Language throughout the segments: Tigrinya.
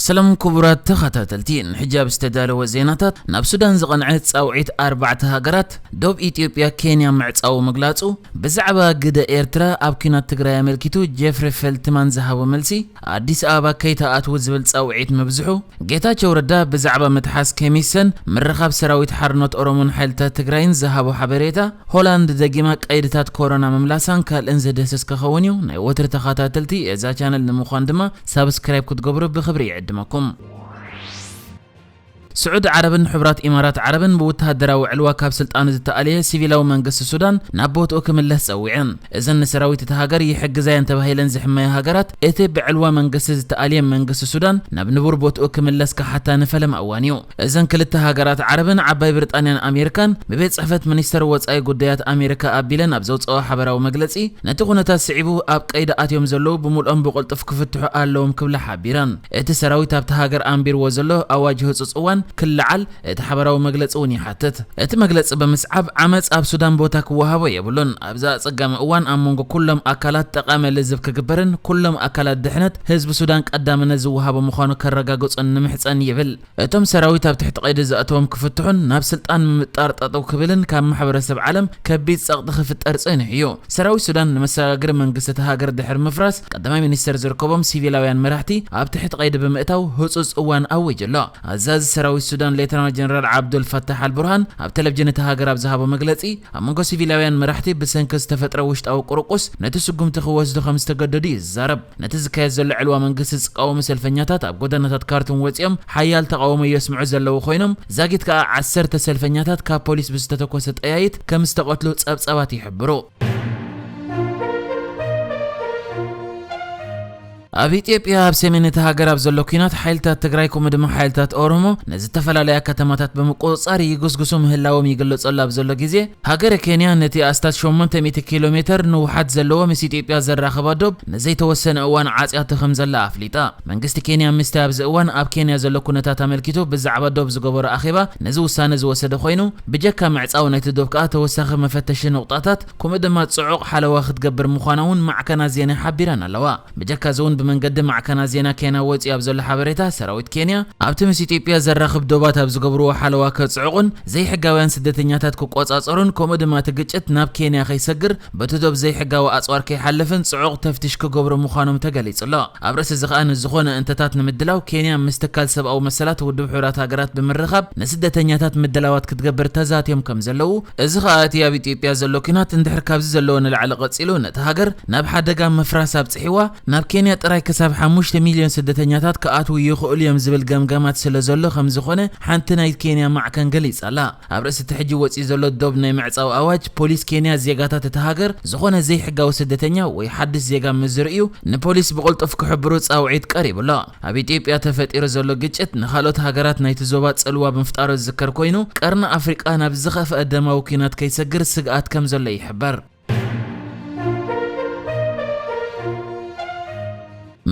ሰላም ክቡራት ተኸታተልቲ፣ ንሕጂ ኣብ ዝተዳለወ ዜናታት፣ ናብ ሱዳን ዝቐንዐ ጻውዒት ኣርባዕተ ሃገራት ዶብ ኢትዮጵያ ኬንያ ምዕጻዉ ምግላጹ፣ ብዛዕባ ግደ ኤርትራ ኣብ ኲናት ትግራይ ኣመልኪቱ ጄፍሪ ፌልትማን ዝሃቦ መልሲ፣ ኣዲስ ኣበባ ከይትኣትዉ ዝብል ጻውዒት ምብዝሑ፣ ጌታቸው ረዳ ብዛዕባ ምትሓዝ ከሚሰን ምርኻብ ሰራዊት ሓርነት ኦሮሞን ሓይልታት ትግራይን ዝሃቦ ሓበሬታ፣ ሆላንድ ደጊማ ቀይድታት ኮሮና ምምላሳን ካልእን ዝድህስስ ክኸውን እዩ። ናይ ወትሪ ተኸታተልቲ እዛ ቻነል ንምዃን ድማ ሳብስክራይብ ክትገብሩ ብኽብሪ ይዕድመኩም። ስዑዲ ዓረብን ሕቡራት ኢማራት ዓረብን ብወተሃደራዊ ዕልዋ ካብ ስልጣኑ ዝተኣልየ ሲቪላዊ መንግስቲ ሱዳን ናብ ቦትኡ ክምለስ ጸዊዐን። እዘን ንሰራዊት እታ ሃገር ይሕግዛ እየን ተባሂለን ዝሕመያ ሃገራት፣ እቲ ብዕልዋ መንግስቲ ዝተኣልየ መንግስቲ ሱዳን ናብ ንቡር ቦትኡ ክምለስ ክሓታ ንፈለማ እዋን እዩ። እዘን ክልተ ሃገራት ዓረብን ዓባይ ብሪጣንያን ኣሜሪካን ብቤት ጽሕፈት ሚኒስተር ወጻኢ ጉዳያት ኣሜሪካ ኣቢለን ኣብ ዘውጽኦ ሓበራዊ መግለጺ፣ ነቲ ኩነታት ስዒቡ ኣብ ቀይዲ ኣትዮም ዘለዉ ብምልኦም ብቕልጡፍ ክፍትሑ ኣለዎም ክብላ ሓቢረን። እቲ ሰራዊት ኣብቲ ሃገር ኣንቢርዎ ዘሎ ኣዋጅ ህጹጽ እዋን ክለዓል እቲ ሓበራዊ መግለጺ እውን ይሓትት። እቲ መግለጺ ብምስዓብ፣ ዓመጽ ኣብ ሱዳን ቦታ ክወሃቦ የብሉን። ኣብዚ ኣጸጋሚ እዋን ኣብ መንጎ ኩሎም ኣካላት ጠቓሚ ልዝብ ክግበርን ኩሎም ኣካላት ድሕነት ህዝቢ ሱዳን ቀዳምነት ዝወሃቦ ምዃኑ ከረጋግጹን ንምሕጸን ይብል። እቶም ሰራዊት ኣብ ትሕቲ ቀይዲ ዘእተዎም ክፍትሑን ናብ ስልጣን ምምጣር ጠጠው ክብልን ካብ ማሕበረሰብ ዓለም ከቢድ ጸቕጢ ክፍጠር ጸኒሑ እዩ። ሰራዊት ሱዳን ንመሰጋገሪ መንግስቲ እታ ሃገር ድሕሪ ምፍራስ፣ ቀዳማይ ሚኒስተር ዝርከቦም ሲቪላውያን መራሕቲ ኣብ ትሕቲ ቀይዲ ብምእታው ህጹጽ እዋን ኣዊጁ ኣሎ። ኣዛዚ ሰራዊት ሱዳን ሌተናል ጀነራል ዓብዱል ፈታሕ ኣልቡርሃን ኣብ ቴሌቪዥን እታ ሃገር ኣብ ዝሃቦ መግለጺ፣ ኣብ መንጎ ሲቪላውያን መራሕቲ ብሰንኪ ዝተፈጥረ ውሽጣዊ ቁርቁስ ነቲ ስጉምቲ ክወስዱ ከም ዝተገደዱ እዩ ዝዛረብ። ነቲ ዝካየድ ዘሎ ዕልዋ መንግስቲ ዝቃወሙ ሰልፈኛታት ኣብ ጎደናታት ካርቱም ወጺኦም ሓያል ተቓውሞ የስምዑ ዘለዉ ኮይኖም፣ ዛጊት ከኣ ዓሰርተ ሰልፈኛታት ካብ ፖሊስ ብዝተተኮሰ ጠያይት ከም ዝተቐትሉ ጸብጻባት ይሕብሩ። ኣብ ኢትዮጵያ ኣብ ሰሜን እቲ ሃገር ኣብ ዘሎ ኲናት ሓይልታት ትግራይ ከምኡ ድማ ሓይልታት ኦሮሞ ንዝተፈላለያ ከተማታት ብምቁጽጻር ይጉስጉሱ ምህላዎም ይግለጸሉ ኣብ ዘሎ ግዜ፣ ሃገረ ኬንያ ነቲ ኣስታት ሸሞንተ ሚእቲ ኪሎ ሜተር ንውሓት ዘለዎ ምስ ኢትዮጵያ ዘራኽባ ዶብ ንዘይተወሰነ እዋን ዓጽያቶ ከም ዘላ ኣፍሊጣ። መንግስቲ ኬንያ ምስቲ ኣብዚ እዋን ኣብ ኬንያ ዘሎ ኩነታት ኣመልኪቱ ብዛዕባ ዶብ ዝገበሮ ኣኼባ ነዚ ውሳነ ዝወሰደ ኮይኑ፣ ብጀካ ምዕጻው ናይቲ ዶብ ከኣ ተወሳኺ መፈተሺ ነቑጣታት ከምኡ ድማ ጽዑቕ ሓለዋ ክትገብር ምዃና እውን ማዕከናት ዜና ሓቢረን ኣለዋ። ብጀካ እዚ እውን ብመንገዲ ማዕከናት ዜና ኬንያ ወጺኡ ኣብ ዘሎ ሓበሬታ፣ ሰራዊት ኬንያ ኣብቲ ምስ ኢትዮጵያ ዘራኽብ ዶባት ኣብ ዝገብርዎ ሓለዋ ከጽዕቑን ዘይሕጋውያን ስደተኛታት ክቆጻጸሩን ከምኡ ድማ እቲ ግጭት ናብ ኬንያ ከይሰግር በቲ ዶብ ዘይሕጋዊ ኣጽዋር ከይሓልፍን ጽዑቕ ተፍትሽ ክገብሩ ምዃኖም ተገሊጹ ኣሎ። ኣብ ርእሲ እዚ ከኣ ንዝኾነ እንተታት ንምድላው ኬንያ ምስ ትካል ሰብኣዊ መሰላት ውድብ ሕቡራት ሃገራት ብምርኻብ ንስደተኛታት ምድላዋት ክትገብር ተዛትዮም ከም ዘለዉ፣ እዚ ከኣ እቲ ኣብ ኢትዮጵያ ዘሎ ኲናት እንድሕር ካብዚ ዘለዎ ንላዕሊ ቀጺሉ ነቲ ሃገር ናብ ሓደጋ ምፍራስ ኣብጽሒዋ፣ ናብ ኬንያ ጥራይ ክሳብ ሓሙሽተ ሚልዮን ስደተኛታት ክኣትዉ ይኽእሉ እዮም ዝብል ገምጋማት ስለ ዘሎ ከም ዝኾነ ሓንቲ ናይ ኬንያ ማዕከን ገሊጻ ኣላ። ኣብ ርእሲ እቲ ሕጂ ወጺኡ ዘሎ ዶብ ናይ ምዕጻው ኣዋጅ፣ ፖሊስ ኬንያ ዜጋታት እታ ሃገር ዝኾነ ዘይሕጋዊ ስደተኛ ወይ ሓድሽ ዜጋ ምስ ዝርእዩ ንፖሊስ ብቕልጡፍ ክሕብሩ ጻውዒት ቀሪቡ ኣሎ። ኣብ ኢትዮጵያ ተፈጢሩ ዘሎ ግጭት ንኻልኦት ሃገራት ናይቲ ዞባ ጽልዋ ምፍጣሩ ዝዝከር ኮይኑ፣ ቀርኒ ኣፍሪቃ ናብ ዝኸፍአ ደማዊ ኲናት ከይሰግር ስግኣት ከም ዘሎ ይሕበር።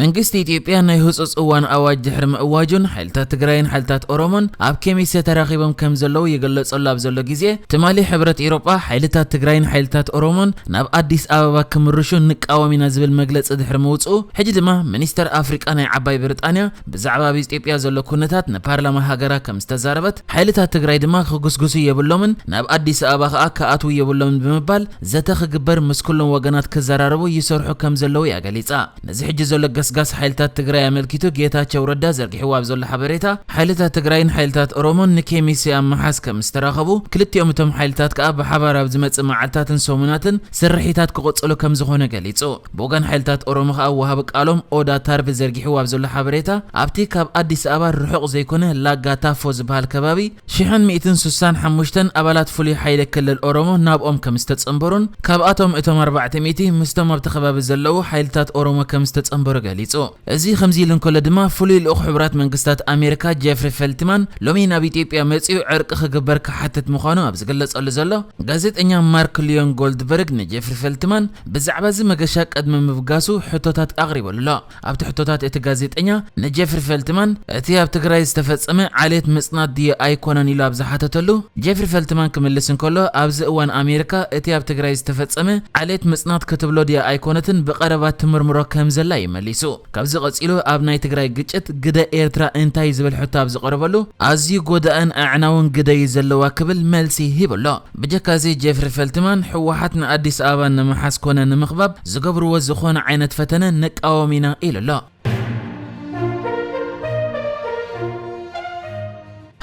መንግስቲ ኢትዮጵያ ናይ ህጹጽ እዋን ኣዋጅ ድሕሪ ምእዋጁን ሓይልታት ትግራይን ሓይልታት ኦሮሞን ኣብ ኬሚሴ ተራኺቦም ከም ዘለዉ ይግለጸሉ ኣብ ዘሎ ግዜ፣ ትማሊ ሕብረት ኤውሮጳ ሓይልታት ትግራይን ሓይልታት ኦሮሞን ናብ ኣዲስ ኣበባ ክምርሹ ንቃወም ኢና ዝብል መግለጺ ድሕሪ ምውጽኡ፣ ሕጂ ድማ ሚኒስተር ኣፍሪቃ ናይ ዓባይ ብሪጣንያ ብዛዕባ ኣብ ኢትዮጵያ ዘሎ ኩነታት ንፓርላማ ሃገራ ከም ዝተዛረበት፣ ሓይልታት ትግራይ ድማ ክጉስጉሱ የብሎምን፣ ናብ ኣዲስ ኣበባ ከኣ ክኣትዉ የብሎምን ብምባል ዘተ ክግበር ምስ ኩሎም ወገናት ክዘራረቡ ይሰርሑ ከም ዘለዉ እያ ገሊጻ። ነዚ ሕጂ ዘሎ ገስጋስ ሓይልታት ትግራይ ኣመልኪቱ ጌታቸው ረዳ ዘርጊሕዎ ኣብ ዘሎ ሓበሬታ፣ ሓይልታት ትግራይን ሓይልታት ኦሮሞን ንኬሚሴ ኣብ መሓዝ ከም ዝተራኸቡ፣ ክልቲኦም እቶም ሓይልታት ከኣ ብሓባር ኣብ ዝመጽእ መዓልታትን ሰሙናትን ስርሒታት ክቕጽሉ ከም ዝኾነ ገሊጹ። ብወገን ሓይልታት ኦሮሞ ከኣ ወሃቢ ቃሎም ኦዳ ታርቢ ዘርጊሕዎ ኣብ ዘሎ ሓበሬታ፣ ኣብቲ ካብ ኣዲስ ኣበባ ርሑቕ ዘይኮነ ላጋ ታፎ ዝበሃል ከባቢ ሽሕን ሚእትን ስሳን ሓሙሽተን ኣባላት ፍሉይ ሓይሊ ክልል ኦሮሞ ናብኦም ከም ዝተጸንበሩን፣ ካብኣቶም እቶም ኣርባዕተ ሚእቲ ምስቶም ኣብቲ ከባቢ ዘለዉ ሓይልታት ኦሮሞ ከም ዝተጸንበሩ ገሊጹ። እዚ ከምዚ ኢሉ እንከሎ ድማ፣ ፍሉይ ልኡኽ ሕቡራት መንግስታት ኣሜሪካ ጄፍሪ ፌልትማን ሎሚ ናብ ኢትዮጵያ መጺኡ ዕርቂ ክግበር ክሓትት ምዃኑ ኣብ ዝግለጸሉ ዘሎ፣ ጋዜጠኛ ማርክ ሊዮን ጎልድበርግ ንጄፍሪ ፌልትማን ብዛዕባ እዚ መገሻ ቅድሚ ምብጋሱ ሕቶታት ኣቕሪበሉ ኣሎ። ኣብቲ ሕቶታት እቲ ጋዜጠኛ ንጄፍሪ ፌልትማን እቲ ኣብ ትግራይ ዝተፈጸመ ዓሌት ምጽናት ድዩ ኣይኮነን ኢሉ ኣብ ዝሓተተሉ፣ ጄፍሪ ፌልትማን ክምልስ እንከሎ፣ ኣብዚ እዋን ኣሜሪካ እቲ ኣብ ትግራይ ዝተፈጸመ ዓሌት ምጽናት ክትብሎ ድያ ኣይኮነትን ብቐረባ ትምርምሮ ከም ዘላ እዩ መሊሱ። ካብዚ ቀጺሉ ኣብ ናይ ትግራይ ግጭት ግደ ኤርትራ እንታይ ዝብል ሕቶ ኣብ ዝቐረበሉ ኣዝዩ ጎዳእን ኣዕናውን ግደ እዩ ዘለዋ ክብል መልሲ ሂቡ ኣሎ። ብጀካዚ ጄፍሪ ፈልትማን ህወሓት ንኣዲስ ኣበባ ንምሓዝ ኮነ ንምኽባብ ዝገብርዎ ዝኾነ ዓይነት ፈተነ ንቃወም ኢና ኢሉ ኣሎ።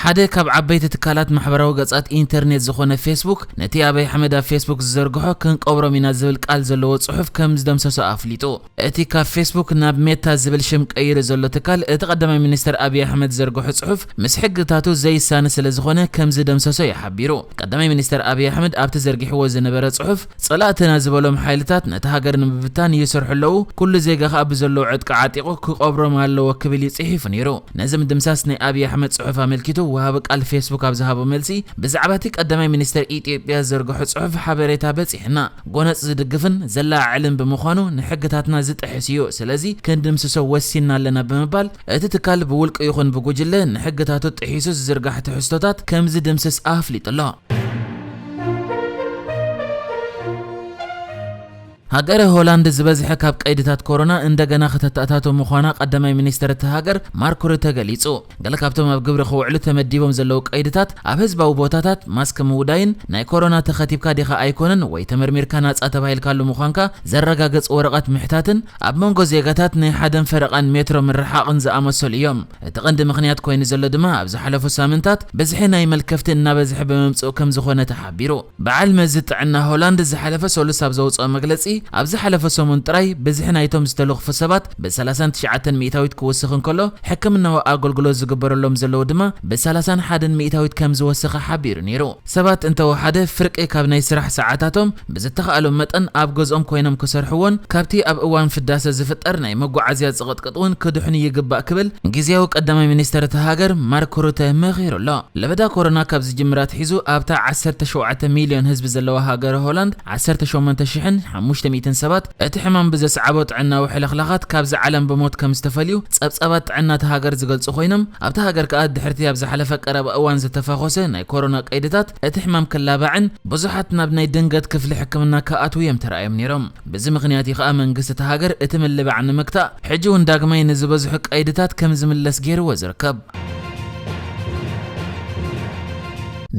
ሓደ ካብ ዓበይቲ ትካላት ማሕበራዊ ገጻት ኢንተርኔት ዝኾነ ፌስቡክ ነቲ ኣበይ ኣሕመድ ኣብ ፌስቡክ ዝዘርግሖ ክንቀብሮም ኢና ዝብል ቃል ዘለዎ ጽሑፍ ከም ዝደምሰሶ ኣፍሊጡ። እቲ ካብ ፌስቡክ ናብ ሜታ ዝብል ሽም ቀይሩ ዘሎ ትካል እቲ ቀዳማይ ሚኒስተር ኣብይ ኣሕመድ ዘርግሖ ጽሑፍ ምስ ሕግታቱ ዘይሳነ ስለ ዝኾነ ከም ዝደምሰሶ እዩ ሓቢሩ። ቀዳማይ ሚኒስተር ኣብይ ኣሕመድ ኣብቲ ዘርጊሕዎ ዝነበረ ጽሑፍ ጸላእትና ዝበሎም ሓይልታት ነቲ ሃገር ንምብታን ይሰርሑ ኣለዉ፣ ኩሉ ዜጋ ከኣ ብዘለዎ ዕጥቂ ዓጢቑ ክቐብሮም ኣለዎ ክብል እዩ ጽሒፉ ነይሩ። ነዚ ምድምሳስ ናይ ኣብይ ኣሕመድ ጽሑፍ ኣመልኪቱ ወሃቢ ቃል ፌስቡክ ኣብ ዝሃቦ መልሲ ብዛዕባ እቲ ቀዳማይ ሚኒስተር ኢትዮጵያ ዘርግሖ ጽሑፍ ሓበሬታ በጺሕና። ጎነጽ ዝድግፍን ዘላዓዕልን ብምዃኑ ንሕግታትና ዝጥሕስ እዩ። ስለዚ ክንድምስሶ ወሲንና ኣለና ብምባል እቲ ትካል ብውልቂ ይኹን ብጉጅለ ንሕግታቱ ጥሒሱ ዝዝርጋሕ ትሕዝቶታት ከም ዝድምስስ ኣፍሊጡ ኣሎ። ሃገረ ሆላንድ ዝበዝሐ ካብ ቀይድታት ኮሮና እንደገና ከተተኣታቶ ምዃና ቀዳማይ ሚኒስተር እታ ሃገር ማርክ ሩተ ገሊጹ። ገለ ካብቶም ኣብ ግብሪ ክውዕሉ ተመዲቦም ዘለዉ ቀይድታት ኣብ ህዝባዊ ቦታታት ማስክ ምውዳይን ናይ ኮሮና ተኸቲብካ ዲኻ ኣይኮነን ወይ ተመርሚርካ ናጻ ተባሂልካሉ ምዃንካ ዘረጋግጽ ወረቐት ምሕታትን ኣብ መንጎ ዜጋታት ናይ ሓደን ፈረቓን ሜትሮ ምርሓቕን ዝኣመሰሉ እዮም። እቲ ቀንዲ ምኽንያት ኮይኑ ዘሎ ድማ ኣብ ዝሓለፉ ሳምንታት ብዝሒ ናይ መልከፍቲ እናበዝሐ ብምምጽኡ ከም ዝኾነ ተሓቢሩ። በዓል መዚ ጥዕና ሆላንድ ዝሓለፈ ሰሉስ ኣብ ዘውፅኦ መግለፂ፣ ኣብ ዝሓለፈ ሰሙን ጥራይ ብዝሒ ናይቶም ዝተለኽፉ ሰባት ብ ሰላሳን ትሽዓተን ሚእታዊት ክውስኽ እንከሎ፣ ሕክምናዊ ኣገልግሎት ዝግበረሎም ዘለዉ ድማ ብ ሰላሳን ሓደን ሚእታዊት ከም ዝወሰኸ ሓቢሩ ነይሩ። ሰባት እንተወሓደ ፍርቂ ካብ ናይ ስራሕ ሰዓታቶም ብዝተኻእሎም መጠን ኣብ ገዝኦም ኮይኖም ክሰርሕዎን ካብቲ ኣብ እዋን ፍዳሰ ዝፍጠር ናይ መጓዓዝያ ዝቕጥቅጥ እውን ክድሕኑ ይግባእ ክብል ግዜያዊ ቀዳማይ ሚኒስተር እታ ሃገር ማርክ ሩተ መኺሩ ኣሎ። ለበዳ ኮሮና ካብ ዝጅምር ኣትሒዙ ኣብታ ዓሰርተ ሸውዓተ ሚልዮን ህዝቢ ዘለዋ ሃገረ ሆላንድ ዓሰርተ ሸሞንተ ሽሕን ሓሙሽተ ሚእትን ሰባት እቲ ሕማም ብዘስዓቦ ጥዕናዊ ሕልኽላኻት ካብዛ ዓለም ብሞት ከም ዝተፈልዩ ጸብጻባት ጥዕና እታ ሃገር ዝገልጹ ኮይኖም፣ ኣብታ ሃገር ከኣ ድሕርቲ ኣብ ዝሓለፈ ቀረባ እዋን ዝተፋኾሰ ናይ ኮሮና ቀይድታት እቲ ሕማም ክላባዕን ብዙሓት ናብ ናይ ድንገት ክፍሊ ሕክምና ክኣትዉ እዮም ተራእዮም ነይሮም። በዚ ምኽንያት እዩ ከኣ መንግስቲ እታ ሃገር እቲ ምልባዕ ንምግታእ ሕጂ እውን ዳግማይ ንዝበዝሑ ቀይድታት ከም ዝምለስ ገይርዎ ዝርከብ።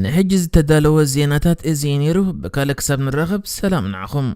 ንሕጂ ዝተዳለወ ዜናታት እዚ እዩ ነይሩ። ብካልእ ክሳብ ንራኸብ ሰላም ንዓኹም።